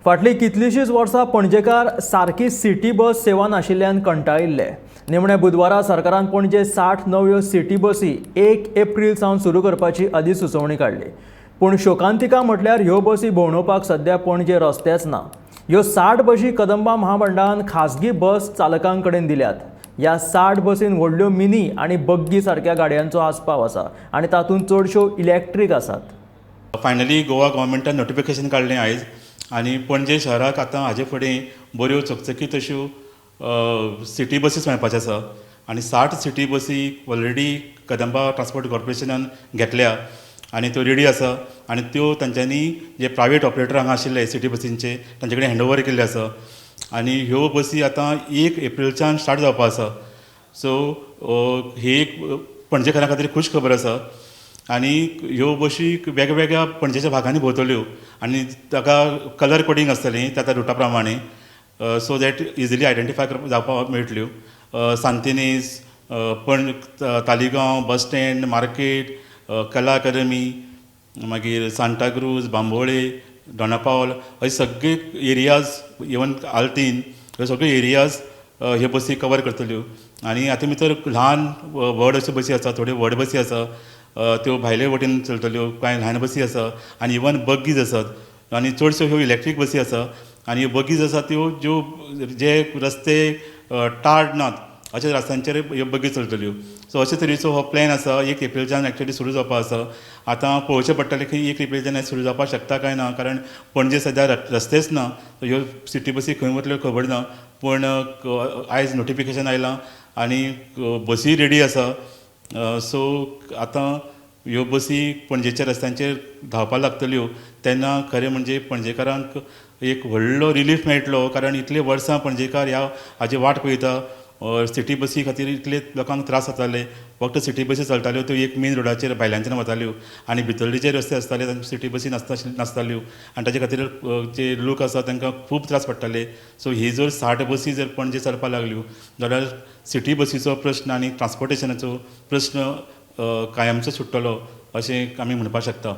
फाटलीं कितलींशींच वर्सां पणजेकार सारकी सिटी बस सेवा नाशिल्ल्यान कंटाळिल्ले. निमणे बुधवारा सरकारान पणजे 60 नव्यो सिटी बसी 1 एप्रील सावन सुरू करपाची अधिसुचोवणी काडली. पूण शोकांतिका म्हटल्यार ह्यो बसी भोंवडोवपाक सध्या पणजे रस्तेच ना. ह्यो 60 बशी कदंबा महामंडळान खासगी बस चालकां कडेन दिल्यात. ह्या 60 बसीन व्हडल्यो मिनी आनी बग्गी सारक्या गाडयांचो आस्पाव आसा आनी तातूंत चडश्यो इलॅक्ट्रीक आसात. फायनली गोवा गव्हर्मेंटान नोटिफिकेशन काडलें आयज आनी पणजे शहराक आतां हाजे फुडें बऱ्यो चकचकीत अश्यो सिटी बसीस मेळपाच्यो आसा आनी 60 सिटी बसी ऑलरेडी कदंबा ट्रान्सपोर्ट कॉर्पोरेशनान घेतल्या आनी त्यो रेडी आसा आनी त्यो तांच्यांनी जे प्रायवेट ऑपरेटर हांगा आशिल्ले सिटी बसींचे, तांचे कडेन हँड ओवर केल्ले आसा आनी ह्यो बसी आतां 1 एप्रिलच्यान स्टार्ट जावपा आसा. सो ही एक पणजेकारां खातीर खूश खबर आसा आनी ह्यो बशी वेगवेगळ्या पणजेच्या भागांनी भोंवतल्यो आनी ताका कलर कोडींग आसतलें त्या त्या रुटा प्रमाणे, सो that easily identify करपाक जावपाक मेळटल्यो. सांतिनेज, पण तालिगांव, बस स्टँड, मार्केट, कला अकादमी, मागीर सांताक्रूज, बांबोळे, दोनापावल, अशे सगळे एरियाज, इवन आल्तीन, हे सगळे एरियाज ह्यो बसी कवर करतल्यो. आनी हातूंत भितर ल्हान व्हड अश्यो बसी आसा, थोड्यो व्हड बसी आसा, त्यो भायले वटेन चलतल्यो, कांय ल्हान बसी आसा आनी इवन बग्गीज आसात आनी चडश्यो ह्यो इलेक्ट्रीक बसी आसा. आनी ह्यो बगीज आसा त्यो ज्यो जे रस्ते टार्ड नात अशा रस्त्यांचेर ह्यो बगी चलतल्यो. सो अशे तरेचो हो प्लॅन आसा. 1 एप्रिलच्यान एक्चुअली सुरू जावपा आसा. आतां पळोवचें पडटलें की 1 एप्रिलच्यान हें सुरू जावपाक शकता काय ना, कारण पणजे सद्या रस्तेच ना. ह्यो सिटी बसी खंय वतल्यो खबर ना. पूण आयज नोटिफिकेशन आयलां आनी बसीय रेडी आसा. सो आतां ह्यो बसी पणजेच्या रस्त्यांचेर धांवपाक लागतल्यो तेन्ना खरें म्हणजे पणजेकारांक एक व्हडलो रिलीफ मेळटलो, कारण इतलीं वर्सां पणजेकार ह्या हाजी वाट पळयता. सिटी बसी खातीर इतले लोकांक त्रास जाताले. फक्त सिटी बसी चलताल्यो त्यो एक मेन रोडाचेर भायल्यानच्यान वताल्यो आनी भितरले जे रस्ते आसताले तांचे सिटी बसी नासताल्यो आनी ताजे खातीर जे लोक आसा तांकां खूब त्रास पडटाले. सो ही जर 60 बसी जर पणजे चलपाक लागल्यो जाल्यार सिटी बसीचो प्रस्न आनी ट्रान्सपोर्टेशनाचो प्रस्न कायमचो सुट्टलो अशें आमी म्हणपाक शकता.